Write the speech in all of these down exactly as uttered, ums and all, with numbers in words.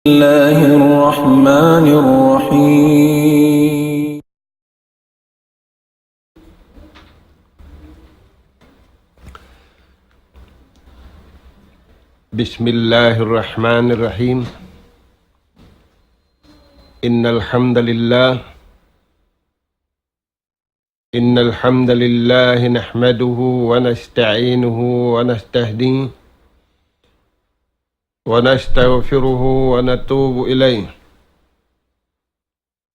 الله الرحمن الرحيم. بسم الله الرحمن الرحيم. إن الحمد لله، إن الحمد لله نحمده ونستعينه ونستهديه ونستغفره ونتوب إليه،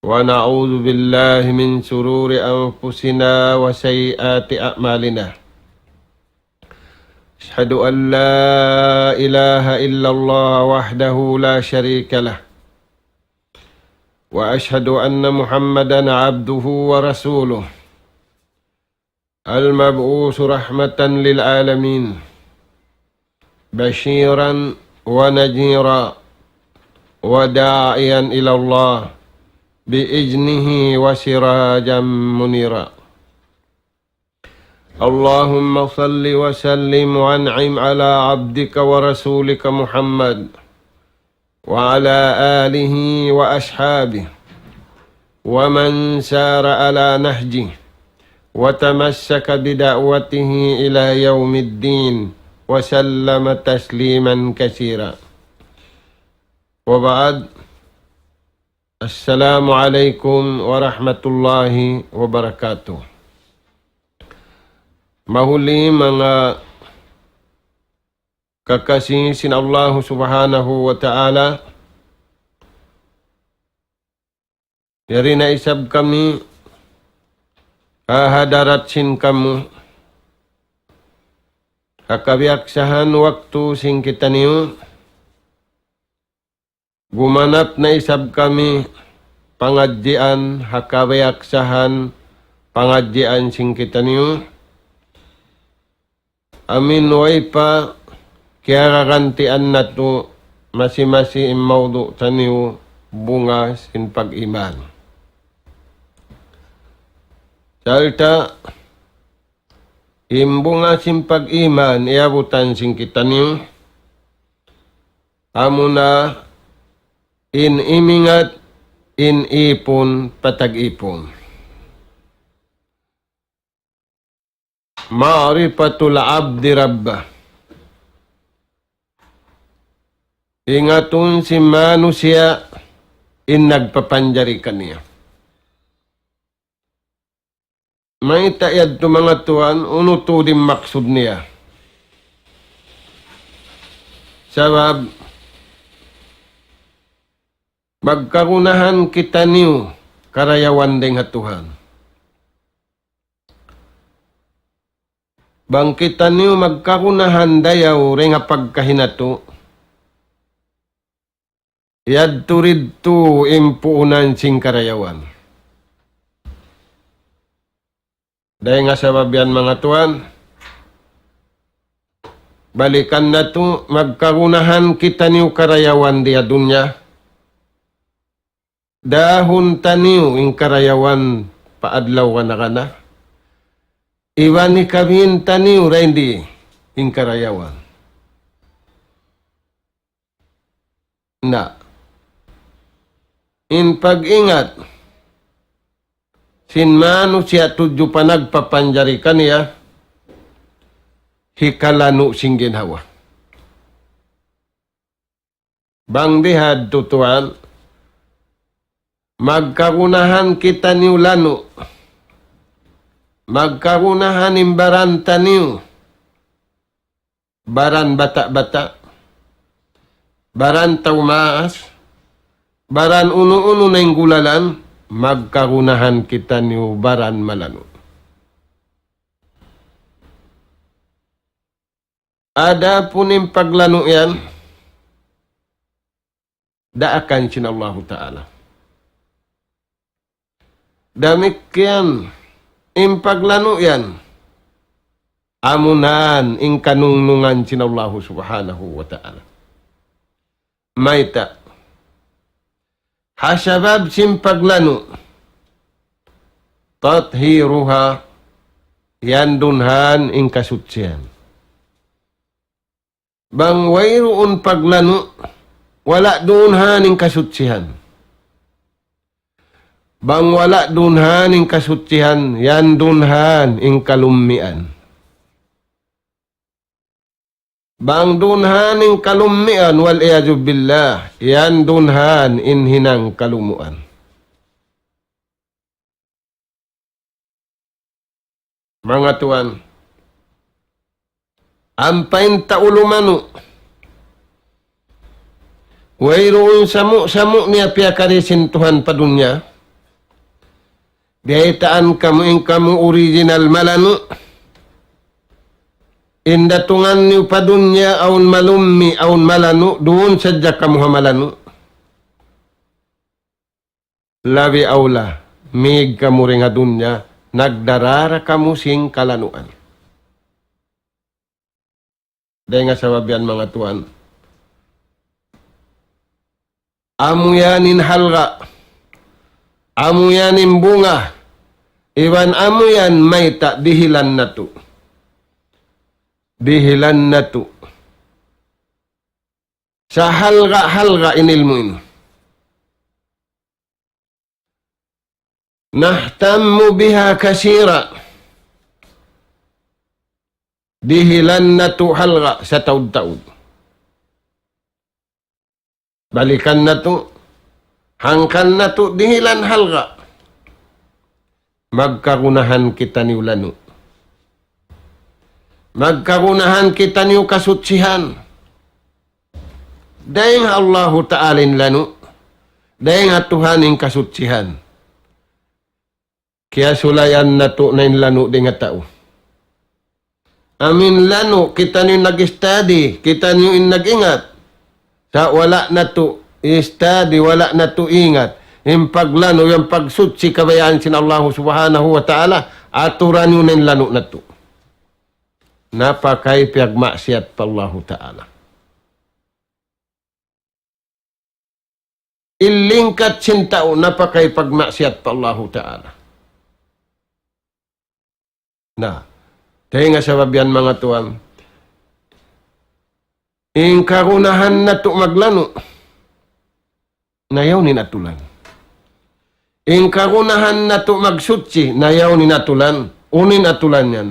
ونعوذ بالله من شرور أنفسنا وسيئات أعمالنا. أشهد أن لا إله إلا الله وحده لا شريك له، وأشهد أن محمدا عبده ورسوله، المبعوث رحمة للعالمين، بشيرا ونذيرا وداعيا إلى الله بإذنه وسراجا منيرا. اللهم صل وسلم وأنعم على عبدك ورسولك محمد وعلى آله وأصحابه ومن سار على نهجه وتمسك بدعوته إلى يوم الدين وسلم تسليما كثيرا. وبعد، السلام عليكم ورحمة الله وبركاته. Mahuli manga kakasi sin Allahu Subhanahu wa Ta'ala, yari na isab kami ha hadarat sin kamu, ha kabiyaksahan waktu sin kitaniyu, gumanap na isab kami pangadjian ha kabiyaksahan pangadjian sin kitaniyu. Amin way pa kiyararantian natu' masi-masi in mawdu' taniyu bunga sin pag-iman. Sarta' in bunga sin pag-iman iyabutan sin kitaniyu, amuna in imingat in ipun pa tag-ipun. معرفة العبد ربه. Ingatun sin manusiya' in nagpapanjari kaniya. Mayta' yadtu manga tuwan, unu tuud in maksud niya? Sabab, magkagunahan kitaniyu karayawan dayn ha Tuhan. Bang kitaniyu magkagunahan dayaw dayn ha pagkahi natu', yadtu didtu in puunan sin karayawan. Dayn ha sabab yan, manga tuwan, balikan natu', magkagunahan kitaniyu karayawan di ha dunya. Dahun taniyu in karayawan pa adlaw kana-kana. Iban hikabin taniyu dayn di in karayawan. Na, in pag-ingat sin manusiya' tudju pa nagpapanjari kaniya, hikalanu' sin ginhawa. Bang bihadtu tuwan, magkagunahan kitaniyu lanu'. Magkagunahan in baran taniyu. Baran bata'-bata'. Baran tau maas. Baran unu-unu na in gulalan. Magkagunahan kitaniyu baran malanu'. Adapun in paglanu' yan, daakan sin Allahu Ta'ala. Damikkiyan in paglanu' yan, amunan in kanungnungan sin Allahu Subhanahu wa Ta'ala. Mayta'? Ha sabab sin paglanu', تطهيرها, yan dunhan in kasutsian. Bang wayruun paglanu', Wala' duun han in kasutsihan. Bang wala' duun han in kasutsihan, yan duun han in kalummian. Bang duun han in kalummian, wal iyadhu billah, yan duun han in hinang kalumuan. Manga tuwan, ampa in tau lumanu', wayruun samu'-samu' niya piyakari sin Tuhan pa dunya, biyaytaan kamu in kamu original malanu', in datungan niyu pa dunya awn malummi', awn malanu', duun sadja kamu ha malanu'. Labi awla, mīg kamu dayn ha dunya, nagdarā kamu sin kalanuan. Dayn ha sabab yan, manga tuwan, amu yan in halga', amu yan in bunga, iban amu yan mayta' dihilan natu'. Dihilan natu'. Sahalga'-halga' in ilmu' ini. نهتم بها كثيرا. Dihilan natu' halga' sataud-taud. Balikan natu', hangkan natu' dihilan halga'. Magkagunahan kitaniyu lanu'. Magkagunahan kitaniyu kasutsihan. Dayn ha Allahu Ta'ala in lanu'. Dayn ha Tuhan in kasutsihan. Kiyasulayan natu' na in lanu' dayn ha tau. Amu in lanu', kitaniyu in nag-study, kitaniyu in nag-ingat. Sa' wala' natu' study, wala' natu' ingat. In paglanu', in pagsutsi kabayaan sin Allahu Subhanahu wa Ta'ala, aturan niyu na in lanu' natu'. Napakay piyagmaksiyat pa Allahu Ta'ala. In lingkat sin tau napakay pagmaksiyat pa Allahu Ta'ala. Na, dayn ha sabab yan, manga tuwan, in kagunahan natu' maglanu', na yaun in atulan. In kagunahan natu' magsutsi, na yaun in atulan. Unu in atulan yan?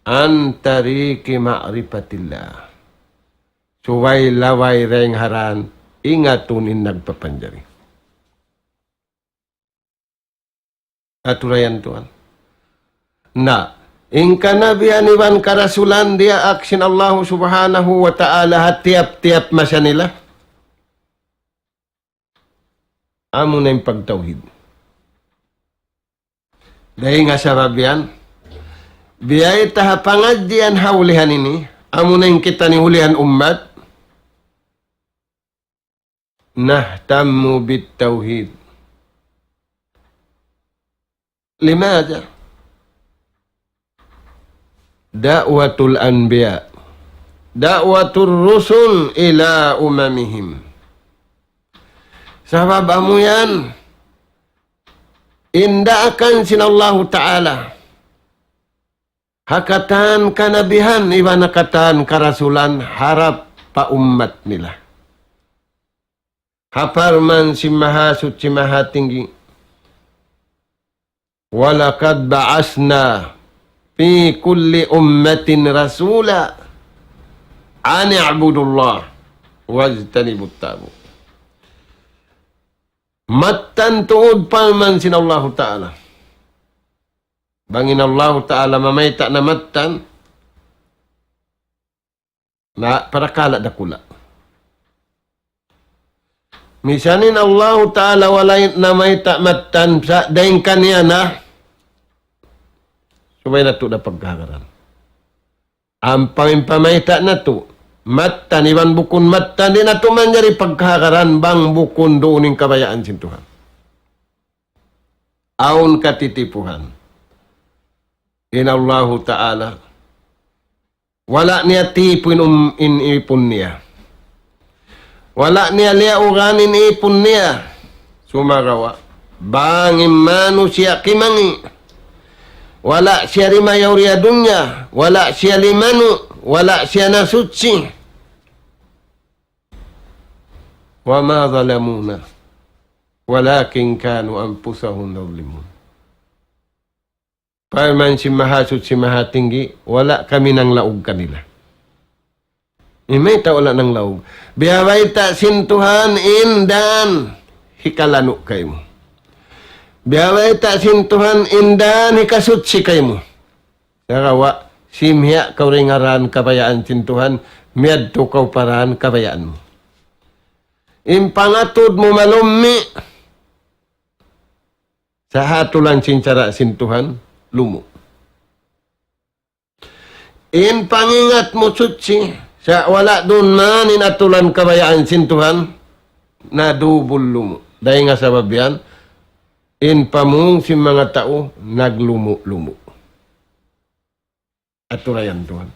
عن طريق معرفة الله. Subay laway dayn ha dān ingatun in nagpapanjari. Aturan yan, tuwan. Na, in kanabihan iban karasulan diyaak sin Allahu Subhanahu wa Ta'ala ha tiyap-tiyap masa nila. Amu na in pagtawhid. Dayn ha sabab yan, biya' ta ha pangadjian ha ulihan ini, amu na in kitaniyu ulihan ummat, نهتم بالتوحيد. لماذا؟ دعوة الأنبياء، دعوة الرسل إلى أممهم. Sabab amu yan, in daakan sin Allahu Ta'ala ha katan kanabihan iban ha katan karasulan harap pa ummat nila. Ha parman sin Mahasuchi Mahatinggi, ولقد بعثنا في كل أمة رسولا أن اعبدوا الله واجتنبوا الطاغوت. Mattan tuud parman sin Allahu Ta'ala. Bang in Allahu Ta'ala mamayta' na mattan, na parakala' dakula'. Misan in Allahu Ta'ala wala' namayta' mattan sa' dayn kaniya na, subay natu' da pagkahagaran. Ampa in pamayta' natu', mattan iban bukun mattan, di' natu' manjari pagkahagaran bang bukun duun in kabayaan sin Tuhan. Awn katitipuhan. In Allahu Ta'ala, wala' niya tipu in, um, in ipun niya. Wala' niya liyaugan in ipun niya. Sumagawa', bang in manusiya' kimangi', wala' siya dimayaw di ha dunya, wala' siya limanu', wala' siya nasuchi. وما ظلمونا ولكن كانوا أنفسهم يظلمون. Parman sin Mahasuchi Mahatinggi, wala' kami nanglaug kanila. Mayta' wala' nanglaug? Biya' bayta' sin Tuhan in dan hikalanu' kaymu. Biya' bayta' sin Tuhan in dan hikasuchi kaymu. Sagawa', simiya' kaw dayn ha dan kabayaan sin Tuhan, miyadtu kaw pa dan kabayaan mu. In pangatud mu malummi', sa' ha atulan sin sara' sin Tuhan, lumu'. In pangingat mu suchi, sa' wala' duun man in atulan kabayaan sin Tuhan, na dubul lumu'. Dayn ha sabab yan, in pamung sin manga tau, naglumu'-lumu'. Aturayan Tuhan.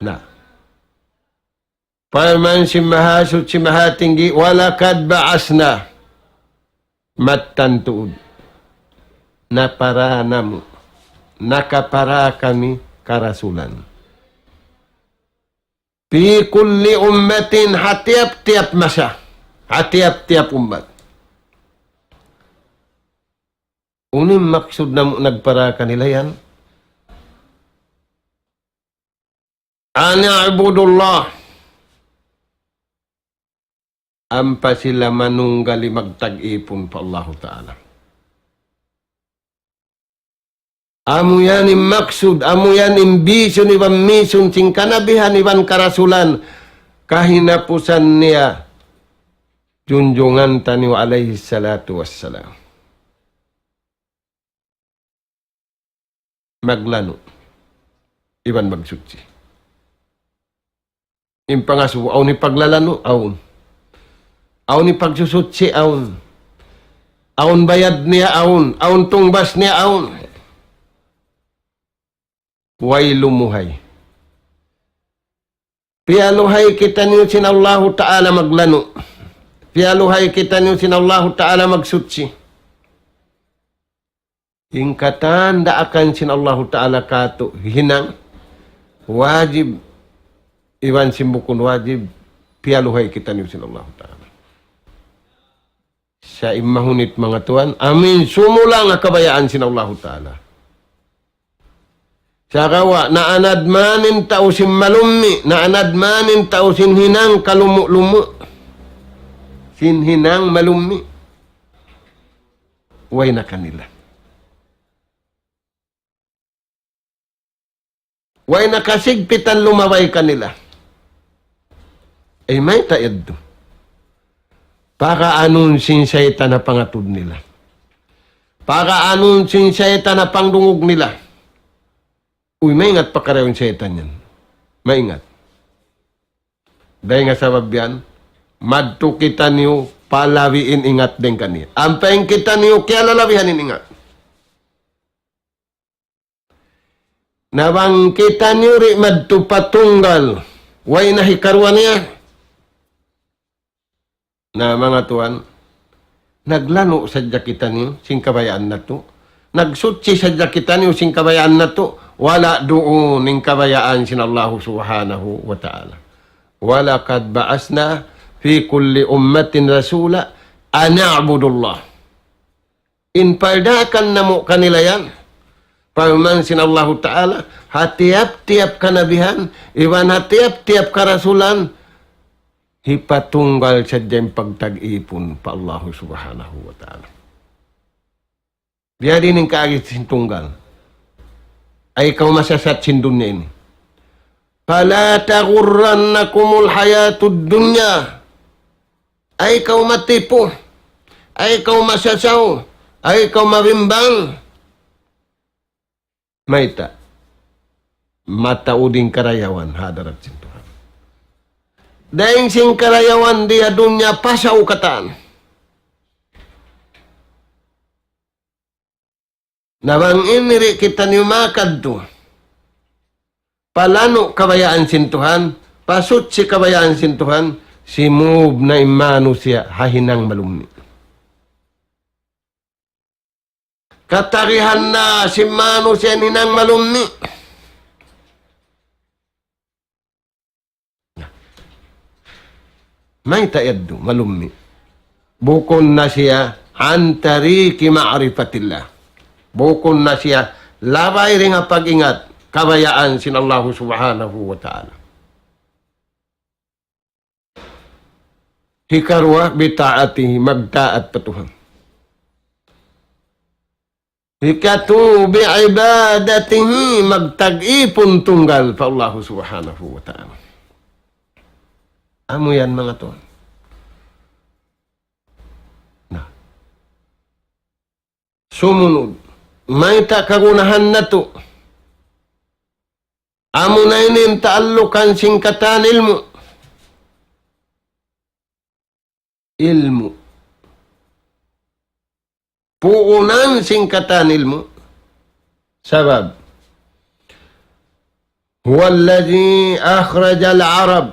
Na. Parman sin Mahasuchi Mahatinggi, وَلَقَدْ بَعَثْنَا. Mattan tuud. Napara namu'. Nakapara kami karasulan. فِي كُلِّ أُمَّةٍ, ha tiyap-tiyap masa. Ha tiyap-tiyap ummat. Unu in maksud namu' nagpara kanila yan? أَنِ اعْبُدُوا اللَّهَ. Ampa sila manunggali magtag-ipun pa Allahu Ta'ala. Amu yan in maksud, amu yan in vision iban mission sin kanabihan iban karasulan kahinapusan niya junjungan taniyu alayhi salatu wassalam. Maglanu' iban magsuchi. In pangasubu, awn in paglalanu', awn. Awn in pagsusuchi, awn. Awn bayad niya, awn. Awn tungbas niya, awn. Way lumuhay. Piyaluhay kitaniyu sin Allahu Ta'ala maglanu'. Piyaluhay kitaniyu sin Allahu Ta'ala magsuchi. In katan daakan sin Allahu Ta'ala kātu' hinang wajib, iban sin bukun wajib, piyaluhay kitaniyu sin Allahu Ta'ala. Sa' in mahunit manga tuwan, amu in sumulang ha kabayaan sin Allahu Ta'ala. Sagawa', naanad man in tau sin malummi', naanad man in tau sin hinang kalumu'-lumu'. Sin hinang malummi'. Way na kanila. Way na kasigpitan lumabay kanila. Ay, mayta' yadtu? Pakaanun sin saytan ha pangatud nila. Pakaanun sin saytan ha pangdungug nila. Uy, maingat pa karayaw in saytan yan. Maingat. Dayn ha sabab yan, madtu kitaniyu pa labi in ingat dayn kaniya. Ampa in kitaniyu kiyalalabihan in ingat. Na bang kitaniyu di' madtu pa tunggal, way na hikaruwa niya. Na manga tuwan, naglanu' sadja kitaniyu sin kabayaan natu'. Nagsuchi sadja kitaniyu sin kabayaan natu'. Wala' duun in kabayaan sin Allahu Subhanahu wa Ta'ala. وَلَقَدْ بَعَثْنَا فِي كُلِّ أُمَّةٍ رَسُولًا أَنِ اعْبُدُوا اللَّهَ. In pardaakan namu' kanila yan. Parman sin Allahu Ta'ala, ha tiyap-tiyap kanabihan, iban ha tiyap-tiyap karasulan, hipatunggal sadja in pagtag-ipun pa Allahu Subhanahu wa Ta'ala. Biya' diin in kaagi sin tunggal. Ay kaw masasat sin dunya ini. فَلَا تَغُرَّنَّكُمُ الْحَيَاةُ الدُّنْيَا. Ay kaw matipu. Ay kaw masasaw. Ay kaw mabimbang. Mayta'? Mataud in karayawan ha hadarat sin Tuhan. Dayn sin karayawan di ha dunya pasaw katan. Na bang in di' kitaniyu makadtu pa lanu' kabayaan sin Tuhan, pa suchi kabayaan sin Tuhan, simūb na in manusiya' ha hinang malummi'. Katagihan na sin manusiya' in hinang malummi'. Na. Mayta' yadtu, malummi'. Bukun na siya عن طريق معرفة الله. Bukun na siya labay dayn ha pag-ingat kabayaan sin Allahu Subhanahu wa Ta'ala. Hikaruwa, بطاعته, magtaat pa Tuhan. Hikatu, بعبادته, magtag-ipun tunggal pa Allahu Subhanahu wa Ta'ala. Amu yan, manga tuwan. Na. Sumunud, mayta' kagunahan natu'? Amuna ini in taallukan sin katan ilmu'. Ilmu'. Puunan sin katan ilmu'. Sabab, هو الذي أخرج العرب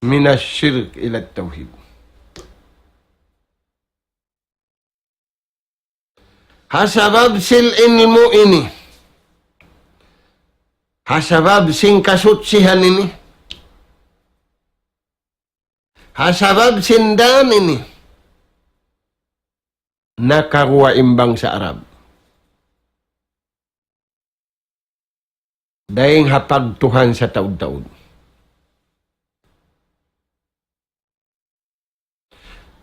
من الشرك إلى التوحيد. Ha sabab sin ilmu' ini, ha sabab sin kasuchihan ini, ha sabab sin dan ini, nakaguwa' in bangsa Arab dayn ha pagtuhan sataud-taud.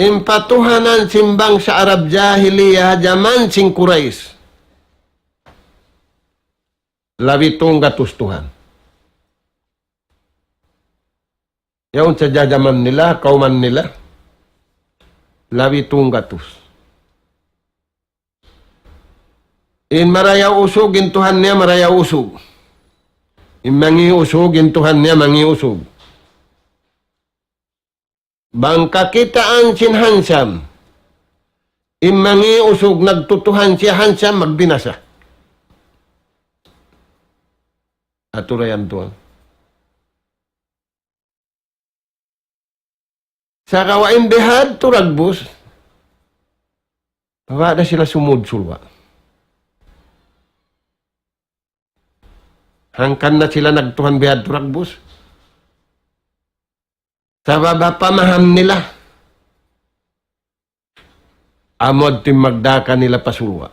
In patuhanan sin bangsa Arab jahiliya jaman sin Quraysh, labi tunggatus tuhan. Yaun sadja jaman nila, kawman nila, labi tunggatus. In marayaw usug, in tuhan niya marayaw usug. In mangi' usug, in tuhan niya mangi' usug. Bang kakitaan sin hansam, in mangi' usug nagtutuhan siya hansam, magbinasa. Atura yan tuwan. Sagawa' in bihadtu dagbus, baba' da sila sumud surga'. Hangkan na sila nagtuhan bihadtu dagbus. Sabab ha pamaham nila, amu yadtu in magdā kanila pa surga'.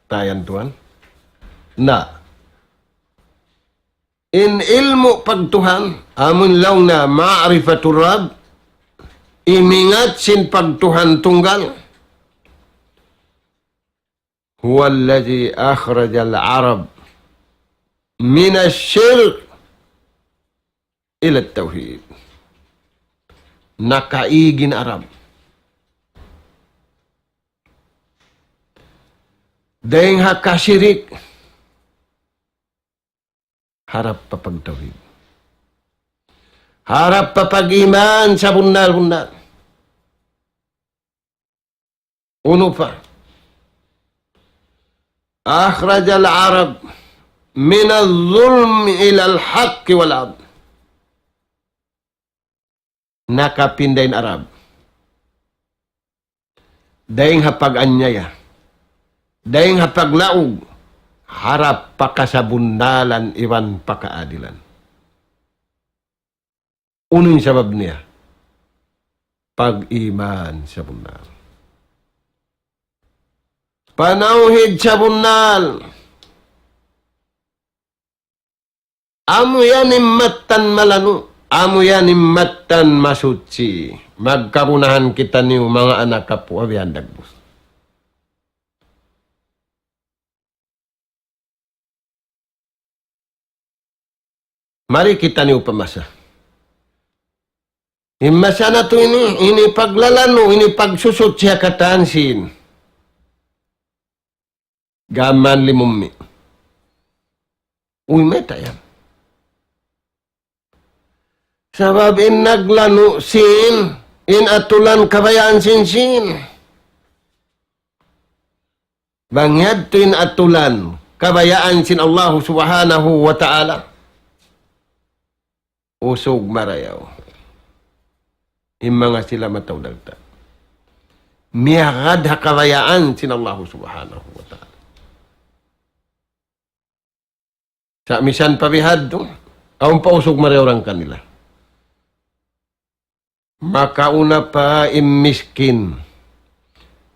Tayan tuwan. Na, in ilmu' pagtuhan, amun laung na ma'rifatur Rabb, imingat sin pagtuhan tunggal. هو الذي أخرج العرب من الشرك إلى التوحيد. Nakaig in Arab dayn ha kasirik harap pa pagtawhid. Harap pa pag-iman sabunnal-bunnal. Unu pa? أخرج العرب من الظلم إلى الحق والعدل. Nakapinda in Arab dayn ha pag-anyaya, dayn ha paglaug, harap pa kasabunnalan iban pa kaadilan. Unu in sabab niya? Pag-iman sabunnal. Panawhid sabunnal. Amu yan in mattan malanu'. Amu yan in mattan masuchi. Magkagunahan kitaniyu manga anak apu' ha bihan dagbus. Mari kitaniyu pamasa. In masa natu' ini, ini paglalanu', ini pagsusuchi ha katan sin. Gām man limummi'. Uy, mayta' yan? Sabab in naglanu' sin, in atulan kabayaan sin sin. Bang yadtu in atulan kabayaan sin Allahu Subhanahu wa Ta'ala, usug marayaw in manga sila mataud alta'. Miyagad ha kabayaan sin Allahu Subhanahu wa Ta'ala. Sa' misan pa bihadtu, Awn pa usug marayaw dayn kanila. Makauna pa in miskin.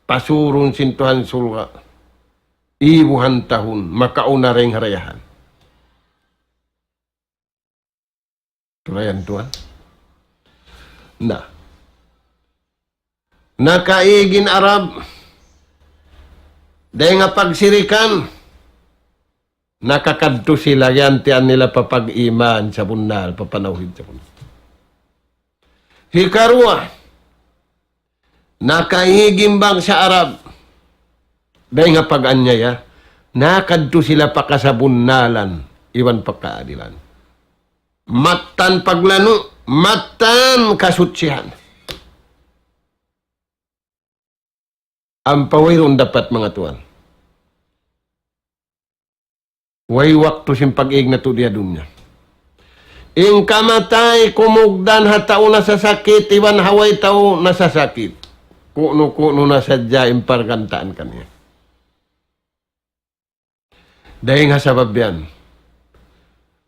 Pasurun sin Tuhan surga'. Ibuhan tahun. Makauna dayn ha dayahan. Tulayan tuwan. Na. Nakaig in Arab. Dayn ha pagsirikan. Nakakadtu sila, giyantian nila pa pag-iman sabunnal, pa panawhid sabunnal. Hikaruwa, nakaig in bangsa Arab. Dayn ha pag-anyaya, nakadtu sila pa kasabunnalan, iban pagkaadilan. Mattan paglanu', mattan kasutsihan. Ampa wayruun dapat manga tuwan. Way waktu sin pag-ig natu' di ha dunya. In kamatay kumugdan ha tau nasasakit, iban ha way tau nasasakit. Kunu-kunu na sadja in pargantaan kaniya. Dayn ha sabab yan.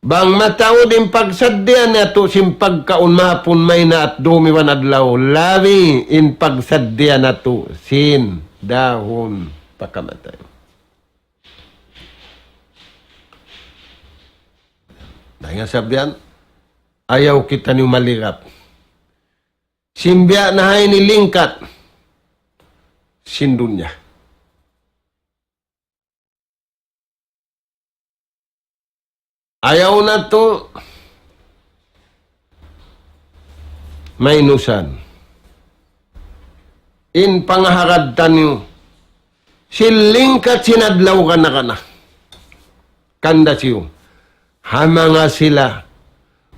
Bang mataud in pagsaddiya natu' sin pagkaun mahapun maynaat dum iban adlaw, labi in pagsaddiya natu' sin dahun pakamatay. Dayn ha sabab yan, ayaw kitaniyu malirap. Sin biya' na ha ini lingkat sin dunya. Ayaw natu' mainusan. In pangaharad taniyu, sin lingkat sin adlaw kana-kana. Kanda siyu. Ha manga sila,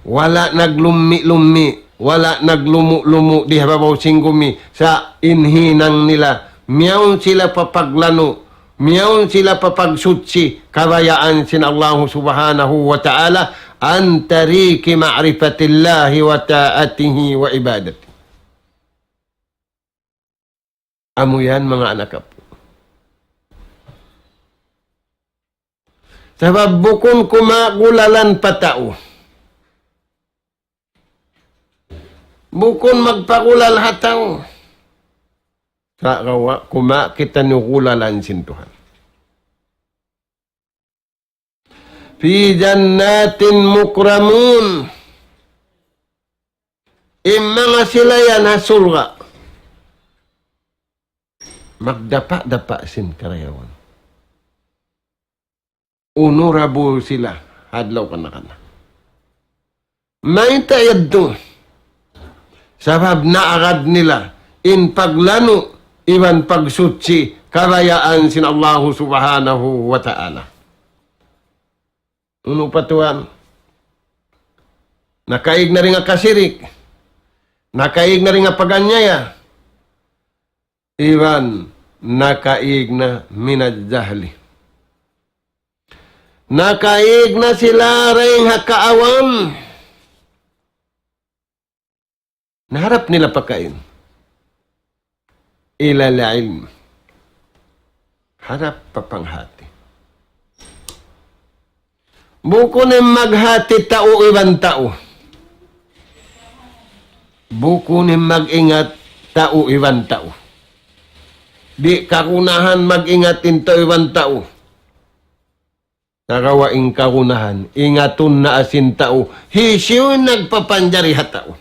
wala' naglummi'-lummi', wala' naglumu'-lumu' di ha babaw sin gumi, sa' in hinang nila, miyawn sila pa paglanu', miyawn sila pa pagsuchi, kabayaan sin Allahu Subhanahu wa Ta'ala, عن طريق معرفة الله وطاعته وعبادته. Amu yan, manga anak apu'. Sabab bukun kuma' gulalan pa tau. Bukun magpagulal ha tau. Sagawa' kuma' kitaniyu gulalan sin Tuhan. في جنات مكرمون. In manga sila yan ha surga'. Magdapa'-dapa' sin karayawan. Honorable sila ha adlaw kana-kana. Mayta' yadtu? Sabab naagad nila in paglanu' iban pagsuchi kabayaan sin Allahu Subhanahu wa Ta'ala. Unu pa tuwan? Nakaig na dayn ha kasirik. Nakaig na dayn ha pag-anyaya. Iban nakaig na من الجهل. Nakaig na sila dayn ha kaawam. Na harap nila pakain. إلى العلم. Harap pa panghati. Bukun in maghati tau iban tau. Bukun in mag-ingat tau iban tau. Di' kagunahan mag-ingat in tau iban tau. Sagawa' in kagunahan, ingatun na sin tau, hisiyu in nagpapanjari ha tau.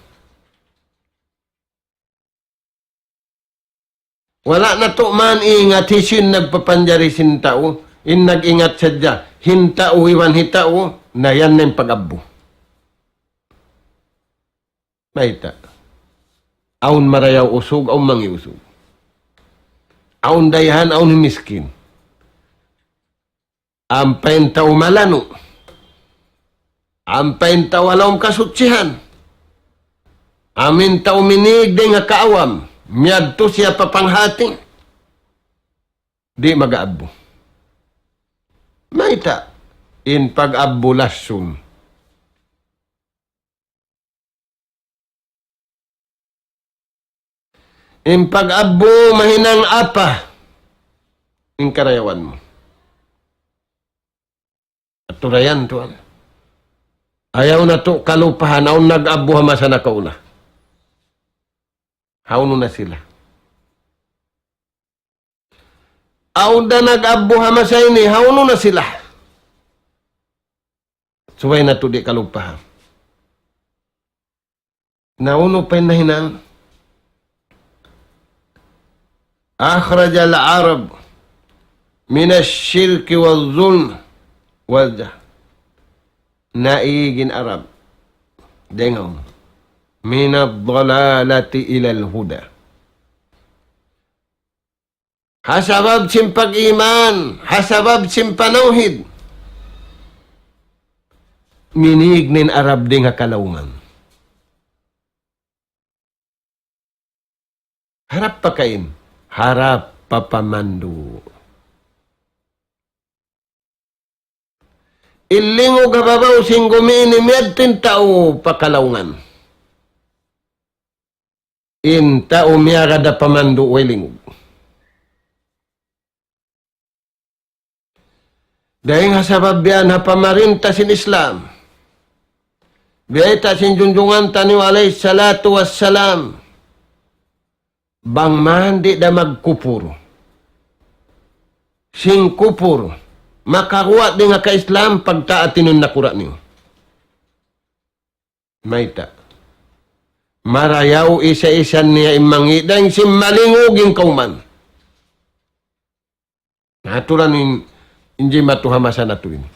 Wala' natu' man ingat hisiyu in nagpapanjari sin tau, in nag-ingat sadja, hin tau iban hi tau, na yan na in pag-abbu. Mayta'? Awn marayaw usug, awn mangi' usug. Awn dayahan, awn miskin. Ampa in tau malanu'. Ampa in tau ha lawm kasuchihan. Amu in tau minig dayn ha kaawam. Miyadtu siya pa panghati. Di' mag-aabbu. Mayta'? In pag-abbu lasun. In pag-abbu mahinang apa in karayawan mu. Aturayan tuwan. Ayaw natu' kalupahan, awn nag-abu ha masa nakauna. Hawnu na sila? Awn da nag-abu ha masa ini, hawnu na sila? Subay natu' di' kalupahan. Na unu pa in nahinang? أخرج العرب من الشرك والظلم والجهل. Naig in Arab. Dengaw. من الضلالة إلى الهدى. Ha sabab sin pag-iman, ha sabab sin panawhid. Minig in Arab dayn ha kalaungan. Harap pa kain, harap pa pamandu'. In lingug ha babaw sin gumi ini miyadtu in tau pa kalaungan. In tau miyagad ha pamandu' way lingug. Dayn ha sabab yan ha pamarinta sin Islam. Biyayta' sin junjungan taniyu alayhi salatu wassalam. Bang man di' da magkupur. Sin kupur. Makaguwa' dayn ha ka-Islam pagtaat in nakura' niyu. Mayta'. Marayaw isa-isa niya in mangi' dayn sin malingug in kawman. Na aturan in, in jimatu ha masa natu' ini.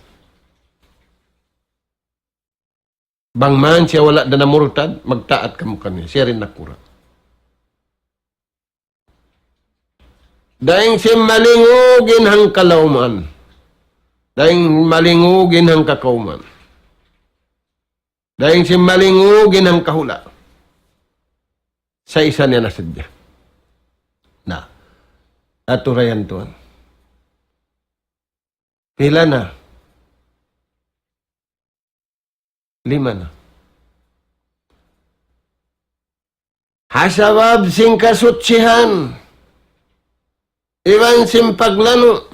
Bang man siya wala' da namurtad, magtaat kamu kaniya. Siya da in nakura'. Dayn sin malingug in hangkalauman. Dayn malingug in hangkakauman. Dayn sin malingug in hangkahula'. Sa' isa niya na sadja. Na, aturayan tuwan. Pila na? Lima na. Ha sabab sin kasuchihan, iban sin paglanu',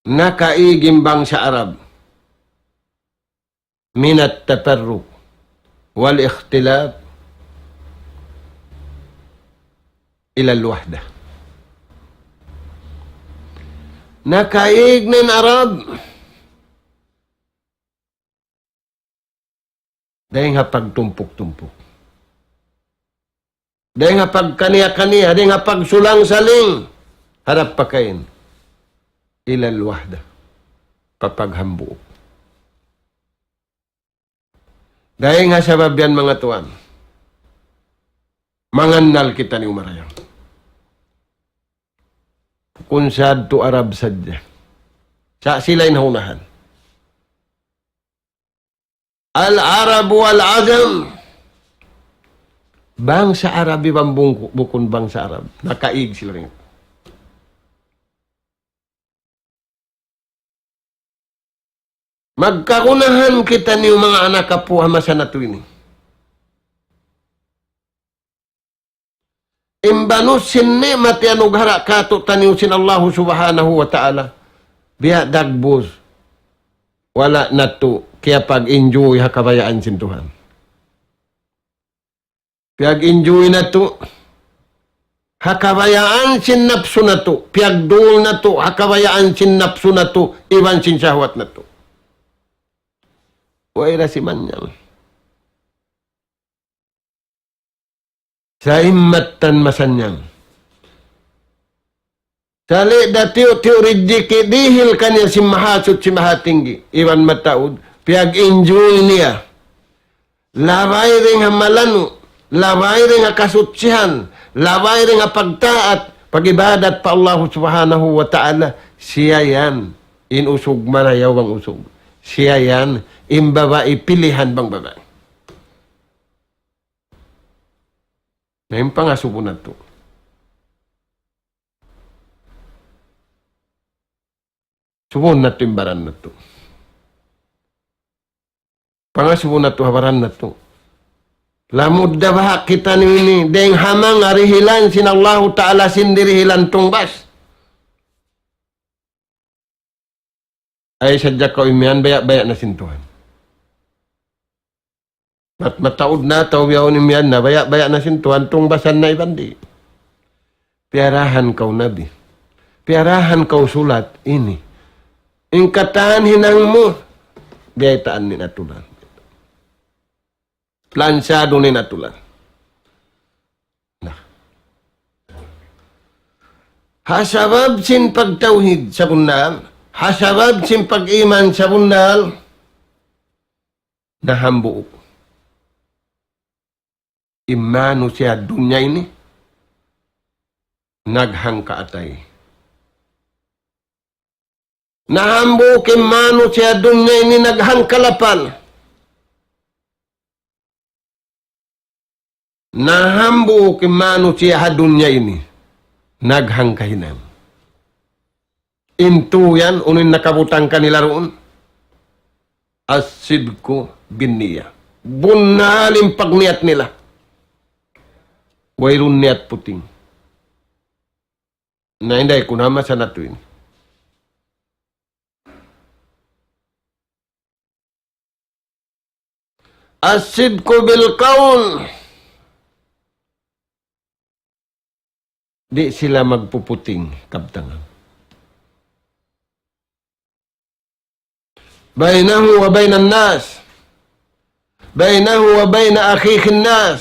nakaig in bangsa Arab من التفرق والاختلاف إلى الوحدة. Nakaig na in Arab dayn ha pagtumpuk-tumpuk. Dayn ha pagkaniya-kaniya, dayn ha pagsulang-saling, harap pa kain. إلى الوحدة. Pa paghambuuk. Dayn ha sabab yan, manga tuwan. Mangannal kitaniyu marayaw. Bukun sadtu Arab sadja. Sa' sila in ha unahan. العرب والعجم. Bangsa Arab iban bungku-, bukun bangsa Arab. Nakaig sila dayn. Magkagunahan kitaniyu manga anak apu' ha masa natu' ini. In banus sin ni'mat iyanughara' kātu'niyu sin Allahu Subhanahu wa Ta'ala. Biya' dagbus. Wala' natu' kiyapag-enjoy ha kabayaan sin Tuhan. Piyag-enjoy natu' ha kabayaan sin napsu natu'. Piyagdul natu' ha kabayaan sin napsu natu'. Iban sin shahwat natu'. Way da simannyang. Sa' in mattan masannyang. Sali' da tiyu'-tiyu' rijiki' dihil kaniya sin Mahasuchi Mahatinggi. Iban mataud, piyag-enjoy niya. Labay dayn ha malanu', labay dayn ha kasuchihan, labay dayn ha pagtaat, pag-ibadat pa Allahu Subhanahu wa Ta'ala, siya yan. In usug marayaw bang usug. Siya yan, in babai pilihan bang babai. Na in pangasubu natu'. Subuhun natu' in baran natu'. Pangasubu natu' ha baran natu'. Lamud da baha' kitaniyu ini, dayng ha manga dihilan sin Allahu Ta'ala sin dirihilan tungbas. Ay sadja kaw imiyan, baya'-baya' na sin Tuhan. Mat-, mataud na, tau bihaun imiyan na, baya'-baya' na sin Tuhan, tungbasan na iban di'. Piyarahan kaw Nabi. Piyarahan kaw sulat ini. In katan hinang mu, biyaytaan in aturan. Plansyado in aturan. Na. Ha sabab sin pagtawhid sabunnal, ha sabab sin pag-iman sabunnal, nahambuuk in manusiya' dunya ini, naghangka atay. Nahambuuk in manusiya' dunya ini, naghangka lapal. Nahambuuk in manusiya' ha dunya ini, naghangka hinang. In tū yan, unu in nakabutang kanila duun? الصدق بالنية. Bunnal in pagniyat nila. Wayruun niyat puting. Na, inday ku na masa natu' ini. الصدق بالقول. Di' sila magpuputing kabtangan. بينه وبين الناس. بينه وبين أخيه الناس.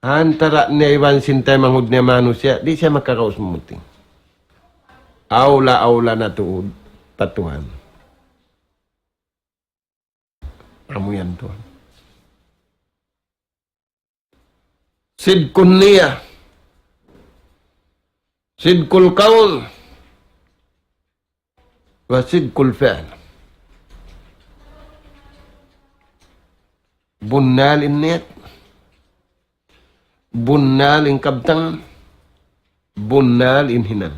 Antara' niya iban sin taymanghud niya manusiya', di' siya makaraus mamuting. Awla-awla na tuud pa Tuhan. Amu yan Tuhan. صدق النية، صدق القول، وصدق الفعل. Bunnal in niyat, bunnal in kabtangan, bunnal in hinang.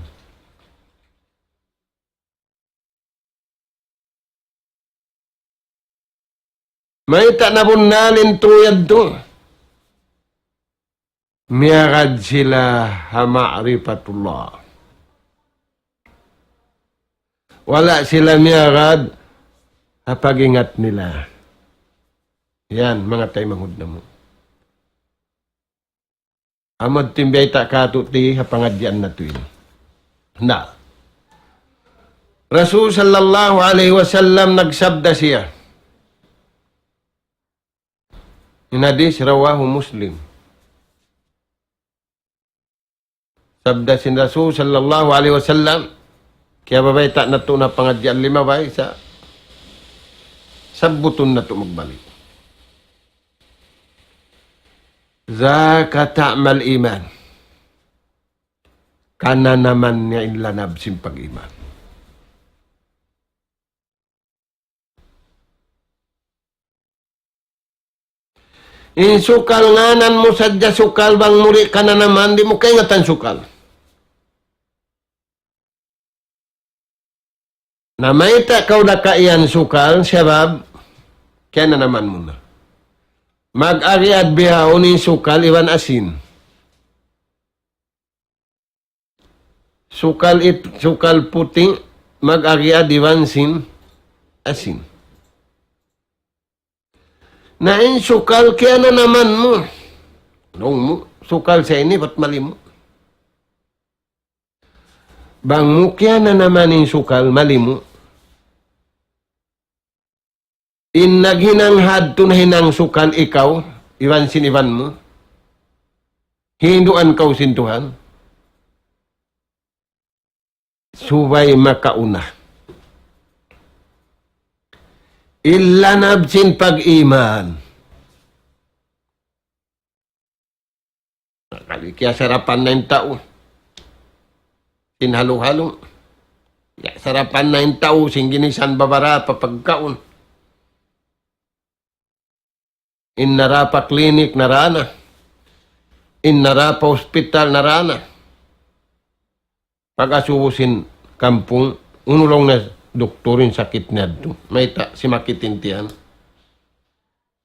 Mayta' nabunnal in tū yadtu? Miyagad sila ha ma'rifatullah. Wala' sila miyagad ha pag-ingat nila. Yan, manga taymanghud namu'. Amu in biyayta' katu' ti ha pangadjian natu' ini. Na. Rasul sallallahu alayhi wasallam nagsabda siya. In hadis rawahu Muslim. Sabda sin Rasul sallallahu alayhi wasallam, kiyabayta' natu' na pangadjian limabay sa' sabbutun natu' magbalik. ذاك طعم الإيمان. Kananaman niya in lanab sin pag-iman. In sukal, ngānan mu sadja sukal, bang mu di' kananaman, di' mu kaingatan sukal. Na mayta' kaw nakaiyan sukal, sabab kiyananaman mu na. Mag-agiad bihaun in sukal iban asin. Sukal it-, sukal puting, mag-agiad iban sin asin. Na in sukal kiyananaman mu. Laung mu, sukal sa ini bat malimu. Bang mu kiyananaman in sukal malimu. In naghinang hadtu nahinang sukal ikaw, iban sin iban mu. Hinduan kaw sin Tuhan. Subay makauna. In lanab sin pag-iman. Kali kiyasarapan na in tau sin halu-halu. Kiyasarapan na in tau sin ginisan babarapa pagkaun. In nara pa klinik nara na. In nara pa hospital nara na. Pag-asubu sin kampung, unu laung na doktor in sakit niya yadtu. Mayta' simakit in tiyan.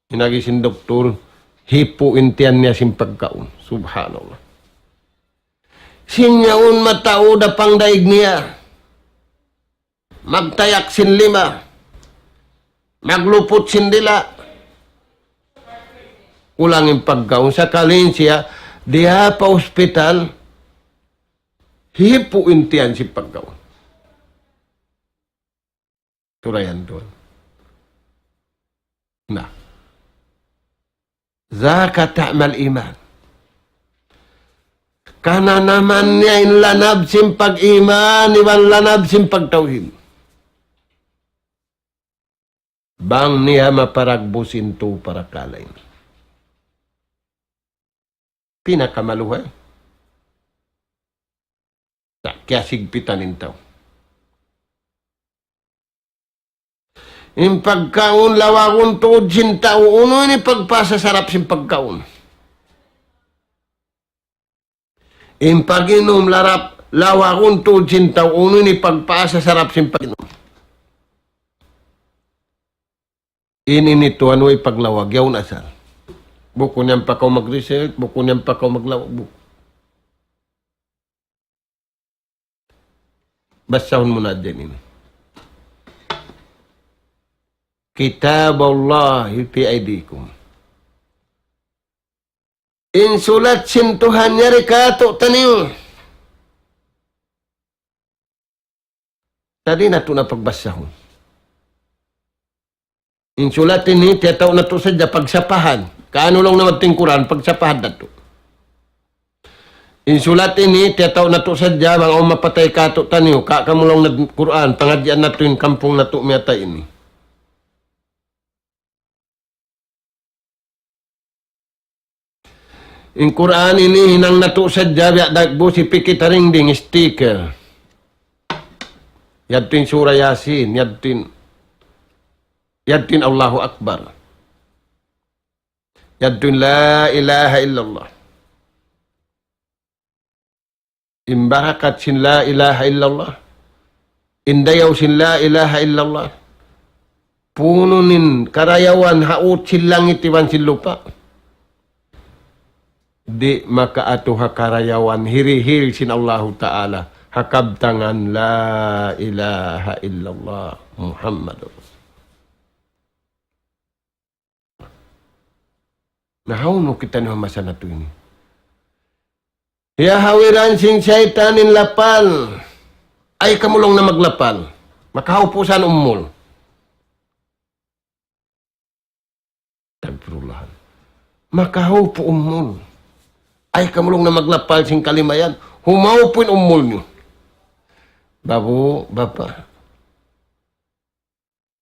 In agi sin doktor, hipu' in tiyan niya sin pagkaun. Subhanallah. Sin yaun mataud da pangdaig niya. magtayak sin lima, magluput sin dila'. Kulang in pagkaun. Sakali siya, diya pa ospital, hipu' in tiyan sin pagkaun. Turayan tuwan. Na. Zaka ta'mal iman. Kananaman niya in lanab sin pag-iman, iban lanab sin pagtawhid. Bang niya maparagbus in tu parakala' ini. Pinakamaluhay. Na, kiyasigpitan in tau. In pagkaun lawagun tuud sin tau, unu ini pagpasasarap sin pagkaun. In pag-inum larap, lawagun tuud sin tau, unu ini pagpasasarap sin pag-inum. Ini ni tuwan way paglawag, yaun asal. Bukun yan pa kaw mag-research, bukun yan pa kaw maglawag, bukun. Basahun mu na dyan ini. كتاب الله في أيديكم. In sulat sin Tuhan yari kātu'niyu. Tadi natu' na pagbasahun. In sulat ini, tiyatau' natu' sadja pagsapahan. Kaunu laung niya in Qur'an, pagsapahan natu'. In sulat ini, tiyatau' natu' sadja, bang awn mapatay kātu'niyu, ka kamu laung niya in Qur'an, pangadjian natu' in kampung natu' miyatay ini. In Qur'an ini hinang natu' sadja biya' dagbus hipikit ha dingding sticker. Yadtu in Surah Yasin, yadtu in, yadtu in Allahu Akbar. Yadtu in La ilaha illallah. In barakat sin La ilaha illallah. In dayaw sin La ilaha illallah. Punu' in karayawan ha ut sin langit iban sin lupa'. Di' makaatu ha karayawan hirihil sin Allahu Ta'ala ha kabtangan La ilaha illallah Muhammadur Rasul. Na, hawnu kitaniyu ha masa natu' ini? Hiyahawiran sin saytan in lapal. Ay, kamu laung niya maglapal. Makahawpu' sa in umul. Astagfirullah. Makahawpu' umul. Ay, kamu laung niya maglapal sin kalima yan. Humawpu' in umul niyu. Babu, bapa'.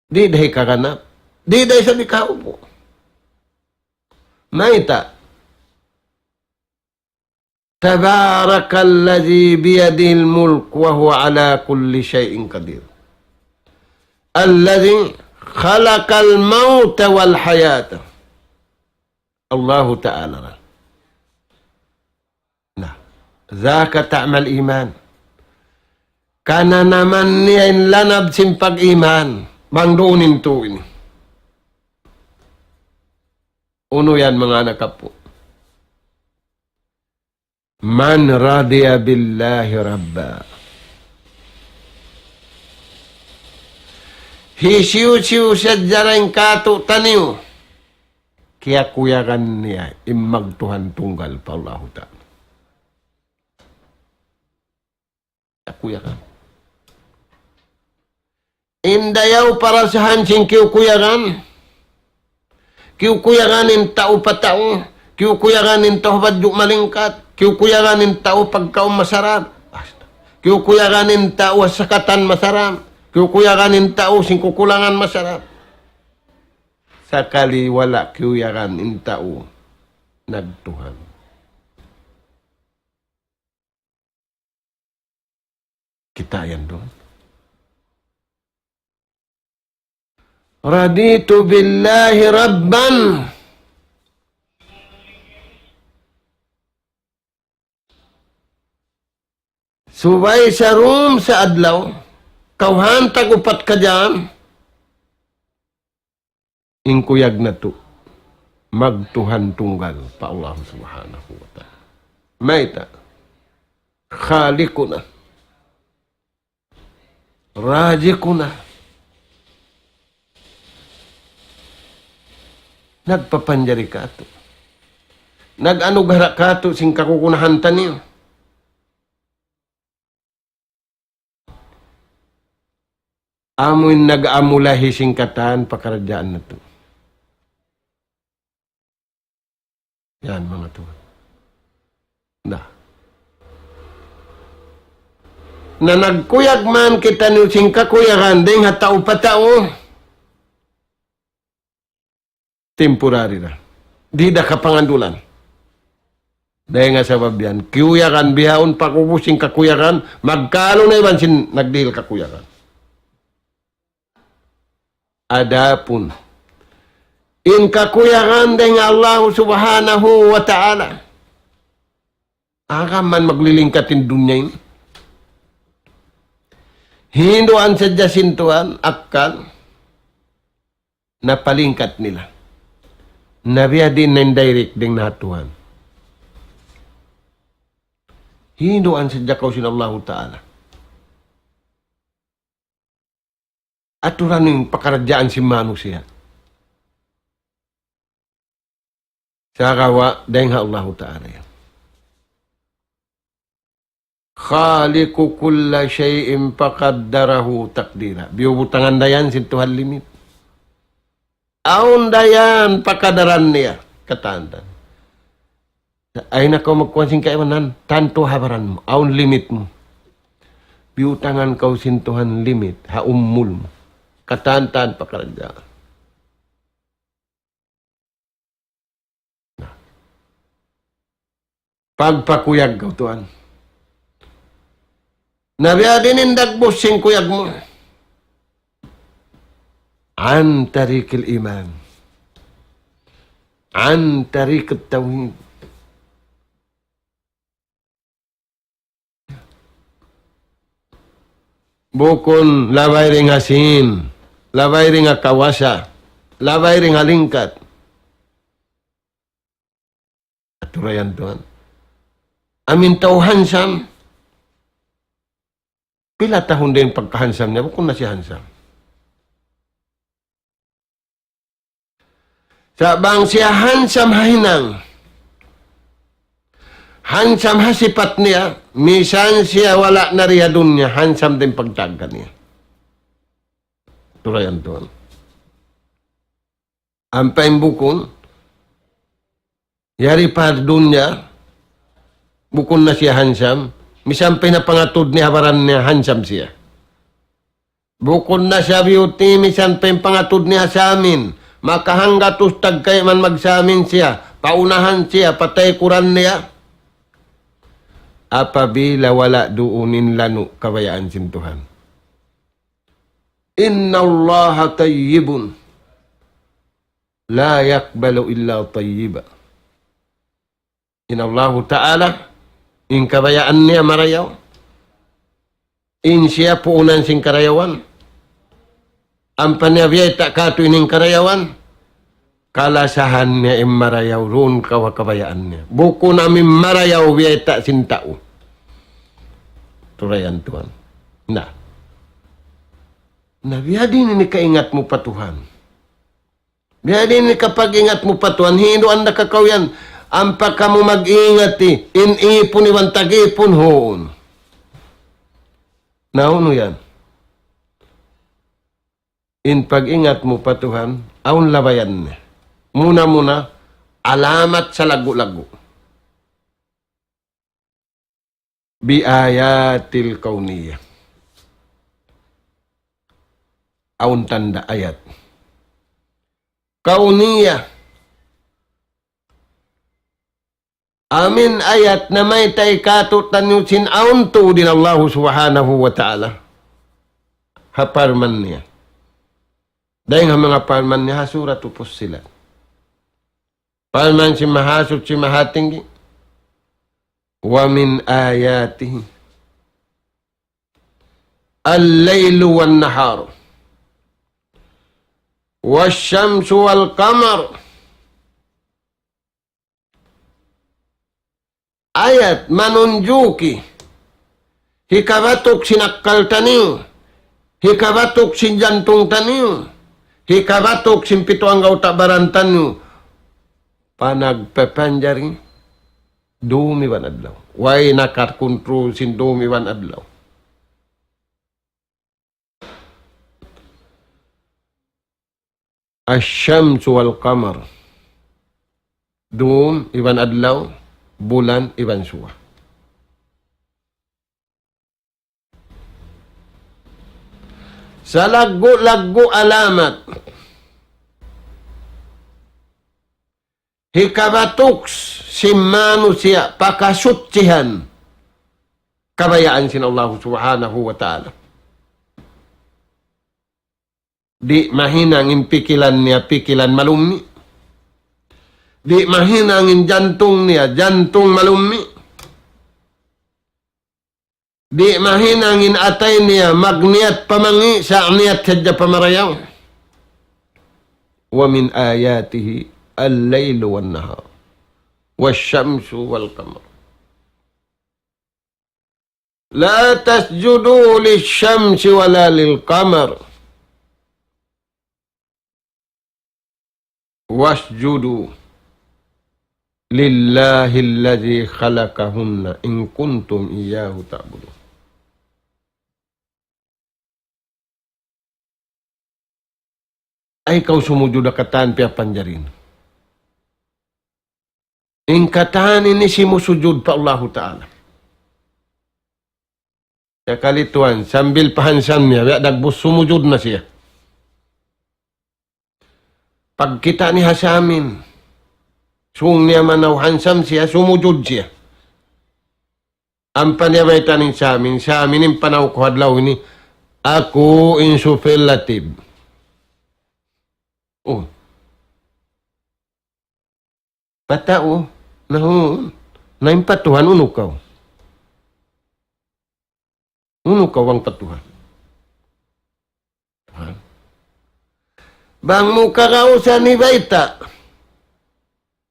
Di' da hikaganap. Di' da isab hikahawpu'. Mayta'? تبارك الذي بيده الملك وهو على كل شيء قدير. الذي خلق الموت والحياة. Allahu Ta'ala. Na, ذاك طعم الإيمان. Kananaman niya in lanab sin pag-iman. Bang duun in tau ini. Unu yan, manga anak apu'? من رضي بالله ربا. Hisiyu-siyu sadja dayn kātu'niyu, kiyakuyagan niya in magtuhan tunggal pa Allahu Ta'ala. Kiyakuyagan. In dayaw parasahan sin kiyukuyagan. Kiyukuyagan in tau pa tau. Kiyukuyagan in tau ha badju' malingkat. Kiyukuyagan in tau pagkaun masarap. Kiyukuyagan in tau ha sakatan masarap. Kiyukuyagan in tau sin kukulangan masarap. Sakali wala' kiyuyagan in tau nagtuhan. Kita' yan duun. رضيت بالله ربا. Subay sa dum sa adlaw, kawhaan tag upat ka jam, in kuyag natu', magtuhan tunggal pa Allah Subhanahu wa Ta'ala. Mayta'? خالقنا. رازقنا. Nagpapanjari kātu'. Nag-anugerah kātu' sin kagunahan taniyu. Amu in nag-amulahi sin katan pakaradjaan natu'. Yan, manga tuwan. Na. Na nagkuyag man kitaniyu sin kakuyagan dayn ha tau pa tau. Temporary da. Di' da kapangandulan. Dayn ha sabab yan, kiyuyagan bihaun pag-ubus sin kakuyagan, magkalu na iban sin nagdihil kakuyagan. Adapun in kakuyagan dayn ha Allah Subhanahu wa Ta'ala, agam man maglilingkat in dunya ini. Hinduan sadja sin Tuhan, akkal napalingkat nila. Na biya' diin na in direct dayn ha Tuhan. Hinduan sadja kaw sin Allahu Ta'ala. Aturan in pakaradjaan sin manusiya'. Sagawa' dayn ha Allahu Ta'ala yan. خالق كل شيء فقدره تقديرا. Biyubutangan da yan sin Tuhan limit. Awn da yan pakadaran niya. Katan-katan. Ayaw na kaw magkuwan sin kaibanan, tantu ha baran mu, awn limit mu. Biyutangan kaw sin Tuhan limit, ha umul mu. Katan-katan pakaradjaan. Pagpakuyag kaw tuwan. Na biya' diin in dagbus sin kuyag mu. عن طريق الإيمان. عن طريق التوحيد. Bukun labay dayn ha sīn, labay dayn ha kawasa, labay dayn ha lingkat. Aturayan tuwan. Amin tau handsome. Pila tahun da in pagka-handsome niya, bukun na siya handsome. Sa' bang siya handsome ha hinang, handsome ha sipat niya, misan siya wala' na di ha dunya, handsome da in pagtag kaniya. Aturayan tuwan. Ampa in bukun, yari pa dunya, bukun na siya handsome, misan pa in pangatud niya ha baran niya, handsome siya. Bukun na siya beauty, misan pa in pangatud niya samin, makahanggatus tagkay man magsamin siya, paunahan siya, patay kuran niya. Apabila wala' duun in lanu' kabayaan sin Tuhan. إن الله طيب لا يقبل إلا طيبا. In Allahu Ta'ala, in kabayaan niya marayaw. In siya puunan sin karayawan. Ampa niya biyayta' kātu' in karayawan. Kalasahan niya in marayaw duun kawa kabayaan niya. Bukun amu in marayaw biyayta' sin tau. Aturayan tuwan. Na. Na biya' diin in kaingat mu pa Tuhan. Biya' diin in kapag-ingat mu pa Tuhan, hinduan da ka kaw yan. Ampa kamu mag-ingat in ipun iban tag-ipun huun. Na unu yan? In pag-ingat mu pa Tuhan, awn labayan niya. Muna-muna, alamat salaggu'-laggu'. بآيات الكونية. Awn tanda' ayat kauniyah. Amu in ayat namayta' kātu'niyu sin awn tuud in Allahu Subhanahu wa Ta'ala. Ha parman niya. Dayn ha manga parman niya ha Suratu Fussilat. Parman sin Mahasuchi Mahatinggi. ومن آياته الليل والنهار والشمس والقمر. Ayat manunjuki, hikabatuk sin akkal taniyu, Hikabatuk sin jantung taniyu. Hikabatuk sin pitu anggawta' baran taniyu. Panagpapanjari dum iban adlaw. Way nakakontrol sin dum iban adlaw. الشمس والقمر. Dum iban adlaw, bulan iban suwa. Salaggu'-laggu' alamat hikabatuk sin manusiya' pakasuchihan kabayaan sin Allah Subhanahu wa Ta'ala. Di' mahinang in pikilan niya pikilan malummi'. Di' mahinang in jantung niya jantung malummi'. Di' mahinang in atay niya magniyat pa mangi', sa' niyat sadja pa marayaw. ومن آياته الليل والنهار والشمس والقمر لا تسجدوا للشمس ولا للقمر واسجدوا لله الذي خلقهن إن كنتم إياه تعبدون. Ay kaw sumujud ha katan piyapanjari niyu. In katan ini simusujud pa Allahu Ta'ala. Sakali tuwan, sambil pa handsome niya, biya' dagbus sumujud na siya. Pagkita' niya ha Samin, sung niya manaw handsome siya, sumujud siya. Ampa niya bayta' in Samin, Samin in panaw ku ha adlaw ini, aku in superlative. Oh. Patau, nahun, na in pa Tuhan unu kaw. Unu kaw bang pa Tuhan. Tuhan. Bang mu kagausan hibayta'.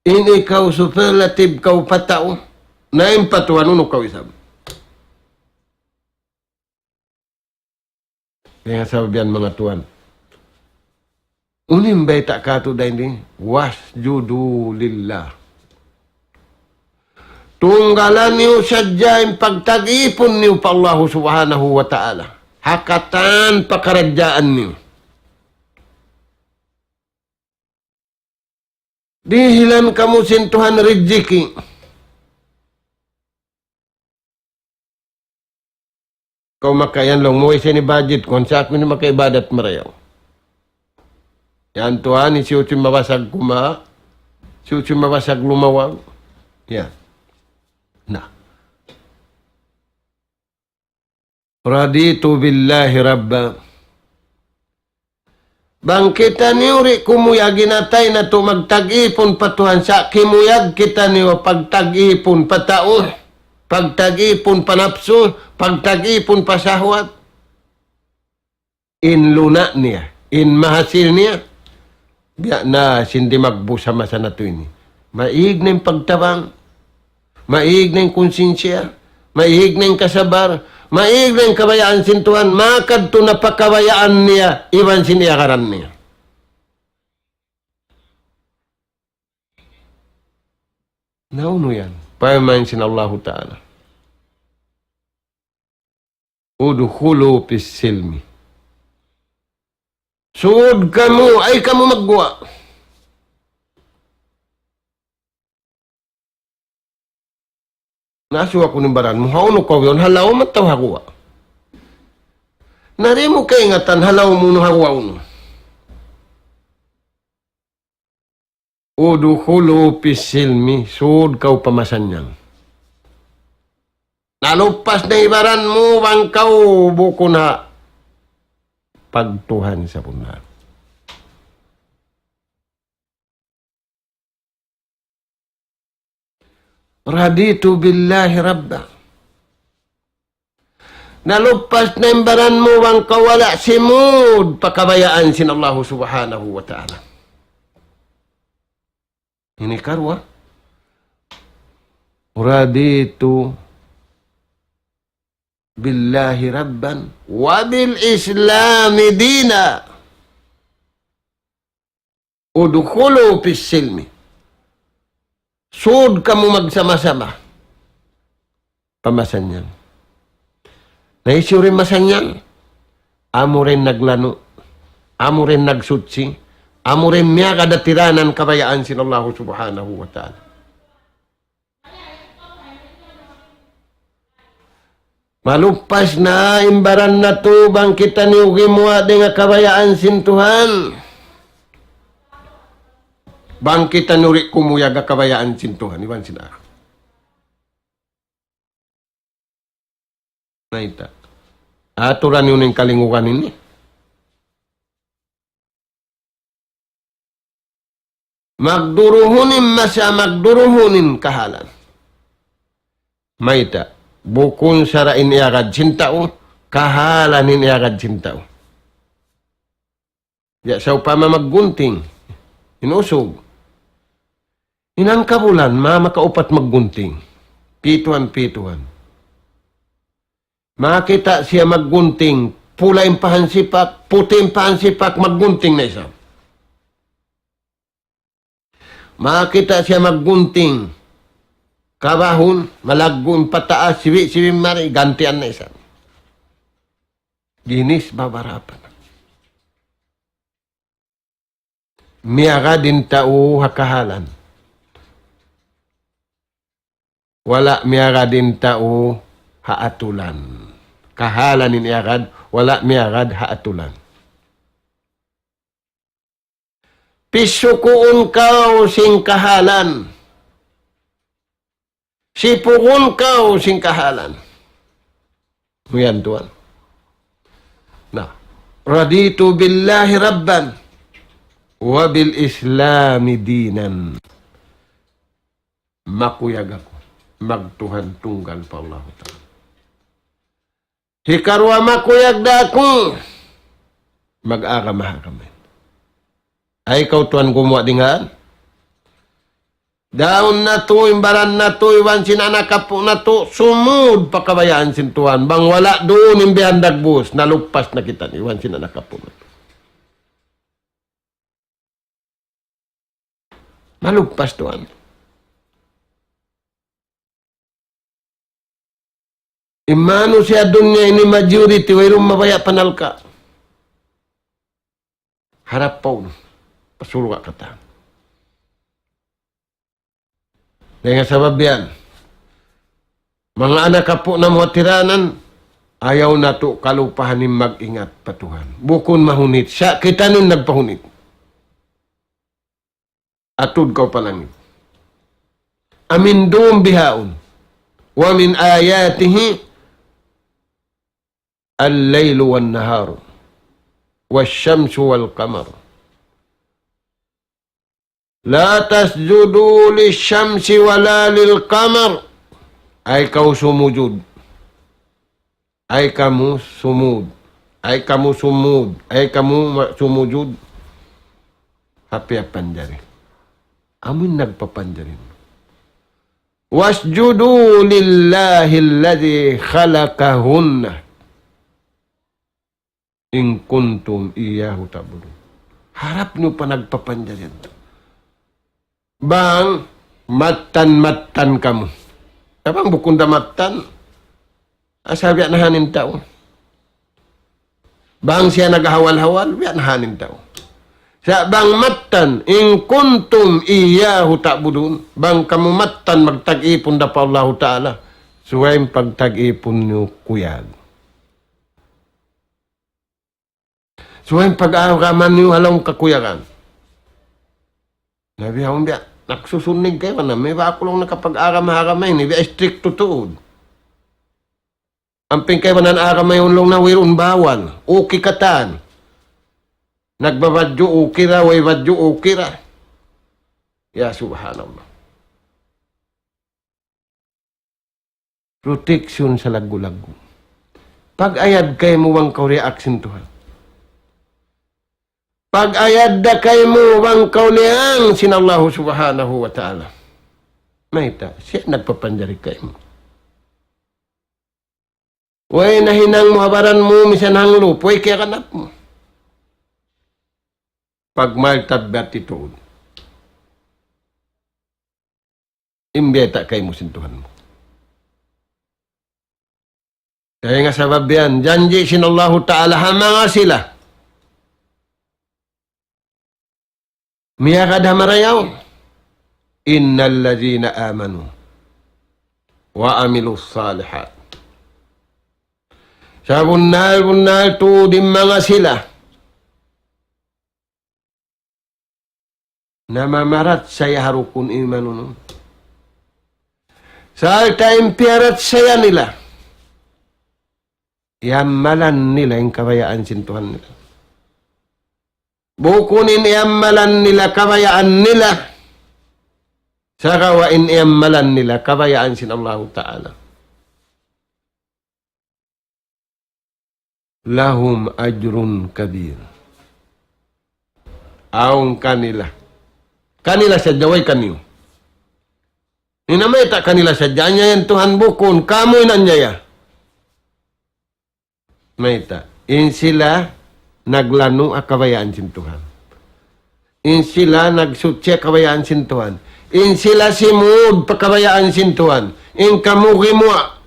Ini kaw superlative kaw patau. Na in pa Tuhan unu kaw isab. Dayn ha sabab yan manga tuwan. Unu in bayta' katu' dayn di? واسجدوا لله. Tunggalan niyu sadja in pagtag-ipun niyu pa Allahu Subhanahu wa Ta'ala. Ha katan pakaradjaan niyu. Dihilan kamu sin Tuhan rijiki. Kaw makayan laung mu, "Way sa ini budget ku, sa' aku ini makaibadat marayaw." Yan tuwan, hisiyu-siyu in mabasag kuma, hisiyu-siyu in mabasag lumawag. Yan. Na. رضيت بالله ربا. Bang kitaniyu di' kumuyag in atay natu' magtag-ipun pa Tuhan, sa' kimuyag kitaniyu pagtag-ipun pa tau, pagtag-ipun pa napsu, pagtag-ipun pa sahwat. In luna' niya, in mahasil niya, biya' na sin dimagbus ha masa natu' ini. Maig na in pagtabang, maig na in konsensiya, maig na in kasabar, maig na in kabayaan sin Tuhan, makadtu na pa kabayaan niya, iban sin iyagaran niya. Na unu yan? Parman sin Allahu Ta'ala. ادخلوا في السلم. Sud kamu, ay kamu magguwa'. Nasuwa ku in baran mu, hawnu kaw yaun, ha lawm atawa ha guwa'? Na di' mu kaingatan, ha lawm unu, ha guwa' unu. ادخلوا في السلم, sud kaw pa masannyang. Nalupas na in baran mu bang kaw bukun ha pagtuhan sabunnal. رضيت بالله ربا. Nalupas na in baran mu bang kaw wala' simud pa kabayaan sin Allahu Subhanahu wa Ta'ala. Ini karuwa. رضيت بالله ربا وبالإسلام دينا ادخلوا في السلم. Sud kamu magsama-sama. Pamasannyal. Na hisiyu in masannyal? Amu in naglanu', amu in nagsuchi, amu in miyagad ha tiranan kabayaan sin Allahu Subhanahu wa Ta'ala. Maluppas na in baran natu' bang kitaniyu gimuwa' dayn ha kabayaan sin Tuhan. Bang kitaniyu di' kumuyag ha kabayaan sin Tuhan, iban sin akhirat. Mayta'? Aturan niyu in kalingugan ini. Magduruhun in masa, magduruhun in kahalan. Mayta'? Bukun sara' in iyagad sin tau, kahalan in iyagad sin tau. Ya, sawpama maggunting in usug. In hangkabulan, ma-, makaupat maggunting. Pituhan, pituhan. Makakita' siya maggunting, pula in pahansipak, puti' in pahansipak, maggunting na isab. Makakita' siya maggunting, kabahun, malaggu' in pataas, sibi'-sibi' mari, gantian na isab. Ginis babarapan. Miyagad in tau ha kahalan. Wala' miyagad in tau ha atulan. Kahalan in iyagad, wala' miyagad ha atulan. Pisukuun kaw sin kahalan. Sipugun kaw sin kahalan. Yan tuwan. Na, رضيت بالله ربا وبالإسلام دينا. Makuyag aku magtuhan tunggal pa Allahu Ta'ala. Hikaruwa makuyag da aku mag-agama-agama. Ay kaw tuwan gumuwa' dayn ha yan. Daun natu', in baran natu', iban sin anak apu' natu', sumud pa kabayaan sin Tuhan. Bang wala' duun in bihan dagbus, naluppas na kita iban sin anak apu' natu'. Maluppas tuwan. In manusiya' dunya ini majority, wayruun mabaya' panalka'. Harap pa unu, pa surga' katan. Dayn ha sabab yan, manga anak apu' namu' ha tiranan, ayaw natu' kalupahan in mag-ingat pa Tuhan. Bukun mahunit, sa' kitaniyu in nagpahunit. Atud kaw pa langit. Amu in dum bihaun. ومن آياته الليل والنهار والشمس والقمر لا تسجدوا للشمس ولا للقمر. Ay kaw sumujud. Ay kamu sumud. Ay kamu sumud. Ay kamu ma-, sumujud. Ha piyapanjari. Amu in nagpapanjari. واسجدوا لله الذي خلقهن إن كنتم إياه تعبدون. Harap niyu pa nagpapanjari. Bang mattan-mattan kamu. Bang bukun da mattan, asal biya' na han in tau. Bang siya naghawal-hawal, biya' na han in tau. Sa' bang mattan, إن كنتم إياه تعبدون, bang kamu mattan magtag-ipun da pa Allahu Ta'ala, subay in pagtag-ipun niyu kuyag. Subay in pag-agama niyu ha lawm kakuyagan. Na bihaun biya', nagsusunnig kaibanan, mayta' aku laung nakapag-agama-agama ini, biya' istriktu tuud. Amu in kaibanan agama yaun laung na wayruun bawal, okay katan. Nagbabadju' okay ra, way badju' okay ra. Ya subhanallah. Protection salaggu'-laggu'. Pag-ayad kaymu bang kaw diyaak sin Tuhan. Pag-ayad da kaymu bang kaw liyang sin Allahu Subhanahu wa Ta'ala. Mayta', siya nagpapanjari kaymu. Way nahinang mu ha baran mu, misan hanglup, way kiyaganap mu. Pagmaltab biya' tuud. In biyayta' kaymu sin Tuhan mu. Dayn ha sabab yan, janji' sin Allahu Ta'ala ha manga sila miyagad ha marayaw. إن الذين آمنوا وعملوا الصالحات. Sabunnal-bunnal tuud in manga sila namamarachaya ha rukun imanun. Sarta' in piyarachaya nila, iyamalan nila in kabayaan sin Tuhan nila. Bukun in iyamalan nila kabayaan nila, sagawa' in iyamalan nila kabayaan sin Allahu Ta'ala. لهم أجر كبير. Awn kanila. Kanila sadja, way kaniyu. Ina mayta' kanila sadja, anyayan Tuhan bukun, kamu in anyaya. Mayta'. In sila naglanu' ha kabayaan sin Tuhan. In sila nagsuchi ha kabayaan sin Tuhan. In sila simud pa kabayaan sin Tuhan. In kamu gimuwa'.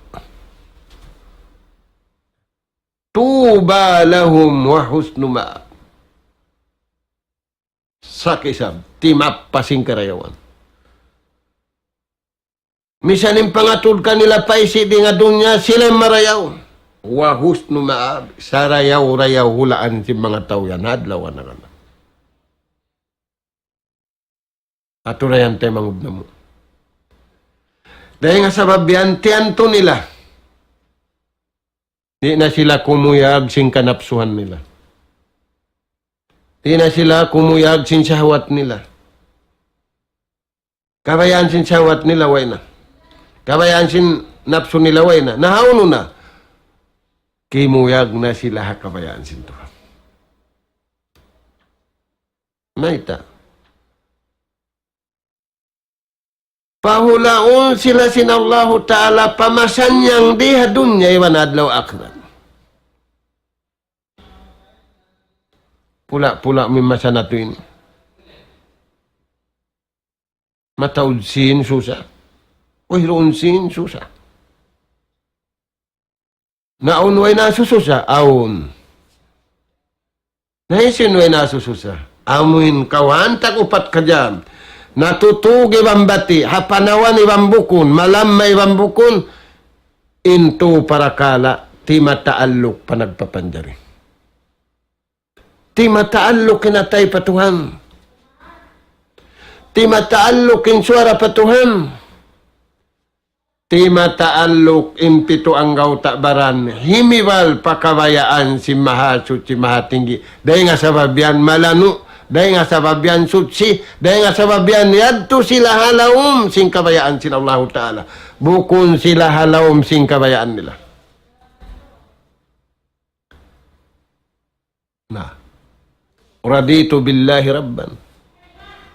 طوبى لهم وحسن مآب. Sa' isab, timappa sin karayawan. Misan in pangatud kanila paisi' dayn ha dunya, sila in marayaw. وحسن مآب, sarayaw-rayaw hulaan sin manga tau yan, ha adlaw anak-anak. Aturayan taymanghud namu'. Dayn ha sabab yan, tiyantu nila. Di' na sila kumuyag sin kanapsuhan nila. Di' na sila kumuyag sin shahwat nila. Kabayaan sin shahwat nila way na. Kabayaan sin napsu nila way na. Na hawnu na? Kimuyag na sila ha kabayaan sin Tuhan. Mayta'? Pahulaun sila sin Allahu Ta'ala pa masannyang di ha dunya iban adlaw akhirat. Pula-pula in masa natu' ini. Mataud sin susa. Wayruun sin susa. Na awn way nasususa, awn. Na hisiyu in way nasususa? Amuin kawhaan tag upat ka jam. Natutug iban bati', ha panawan iban bukun, malamma iban bukun, in tū parakala', timataalluk pa nagpapanjari. Timataalluk in atay pa Tuhan. Timataalluk in suwara pa Tuhan. Timataalluk in pitu anggawta' baran, himibal pa kabayaan sin Mahasuchi Mahatinggi. Dayn ha sabab yan malanu', dayn ha sabab yan suchi, dayn ha sabab yan yadtu sila ha lawm sin kabayaan sin Allahu Ta'ala. Bukun sila ha lawm sin kabayaan nila. Na. رضيت بالله ربا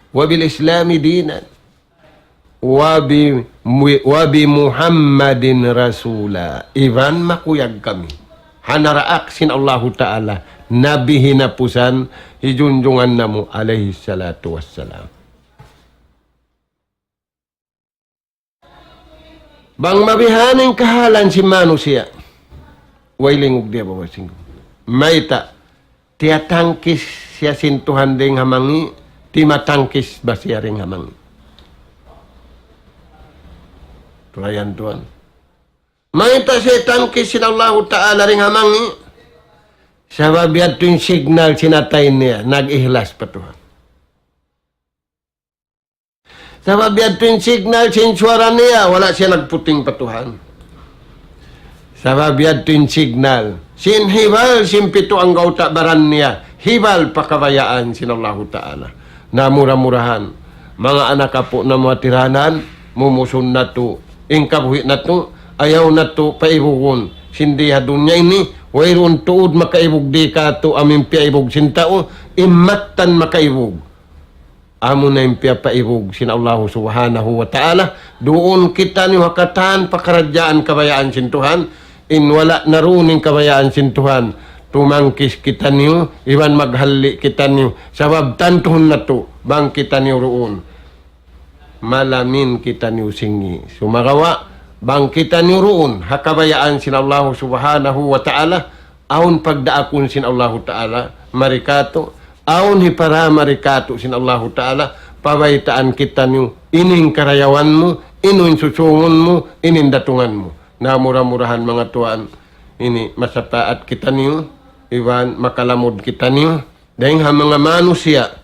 وبالإسلام دينا وب-، وبمحمد رسولا. Iban makuyag kami ha naraak sin Allahu Ta'ala, Nabi hinapusan, hijunjungan namu' alayhi salatu wassalam. Bang mabihan in kahalan sin manusiya'. Way lingug diya bawa singgu. Mayta', tiyatangkis siya sin Tuhan dayn ha mangi', timatangkis ba siya dayn ha mangi'? Tulayan Tuhan. Mayta' siya tiyatangkis sin Allahu Ta'ala dayn ha mangi'? Sabab yadtu in signal sin atay niya, nag-ihlas pa Tuhan. Sabab yadtu in signal sin suwara niya, wala' siya nagputing pa Tuhan. Sabab yadtu in signal sin hibal sin pitu anggawta' baran niya, hibal pa kabayaan sin Allahu Ta'ala. Na mura-murahan, manga anak apu' namu' ha tiranan, mumusun natu', in kabuhi' natu', ayaw natu' paibugun. Sin di ha dunya ini, wayruun tuud makaibug di katu' amu in piyaibug sin tau, in mattan makaibug. Amu na in piyapaibug sin Allahu Subhanahu wa Ta'ala. Duun kitaniyu ha katan pakaradjaan kabayaan sin Tuhan. in wala' na duun in kabayaan sin Tuhan, tumangkis kitaniyu, iban maghalli' kitaniyu. Sabab tantuhun natu', bang kitaniyu duun, malamin kitaniyu singi'. Sumagawa', bang kitaniyu duun, ha kabayaan sin Allahu Subhanahu wa Ta'ala, awn pagdaakun sin Allahu Ta'ala mari kātu', awn hipara mari kātu' sin Allahu Ta'ala, pabaytaan kitaniyu, ini in karayawan mu, ini in susūngun mu, ini in datungan mu. Na mura-murahan manga tuwan, ini masapaat kitaniyu, iban makalamud kitaniyu, dayng ha manga manusiya',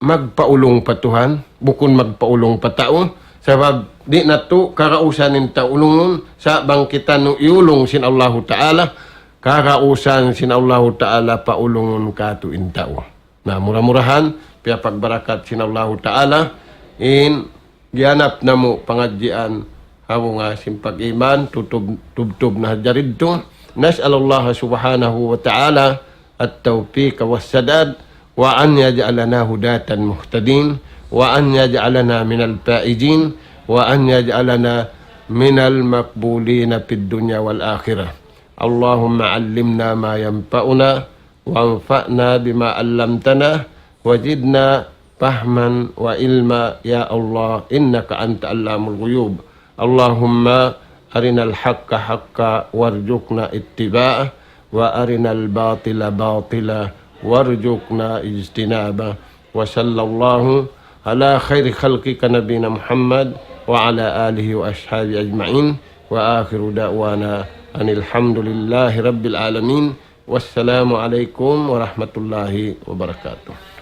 magpaulung pa Tuhan, bukun magpaulung pa tau, sabab di' natu' kagausan in tau ulungun, sa' bang kitaniyu iulung sin Allahu Ta'ala, kagausan sin Allahu Ta'ala paulungun kātu' in tau. Na mura-murahan, piyapagbarakat sin Allahu Ta'ala, in giyanap namu' pangadjian ha bunga sin pag-iman, tutub-, tubtub na hadja didtu. نسأل الله سبحانه وتعالى التوفيق والسداد، وأن يجعلنا هداة مهتدين، وأن يجعلنا من الفائزين، وأن يجعلنا من المقبولين في الدنيا والآخرة. اللهم علمنا ما ينفعنا، وانفعنا بما علمتنا، وزدنا فهما وعلما، يا الله، إنك أنت علام الغيوب. اللهم أرنا الحق حقا وارزقنا اتباعه، وأرنا الباطل باطلا وارزقنا اجتنابه. وصلى الله على خير خلقك نبينا محمد وعلى آله وأصحابه أجمعين. وآخر دعوانا أن الحمد لله رب العالمين. والسلام عليكم ورحمة الله وبركاته.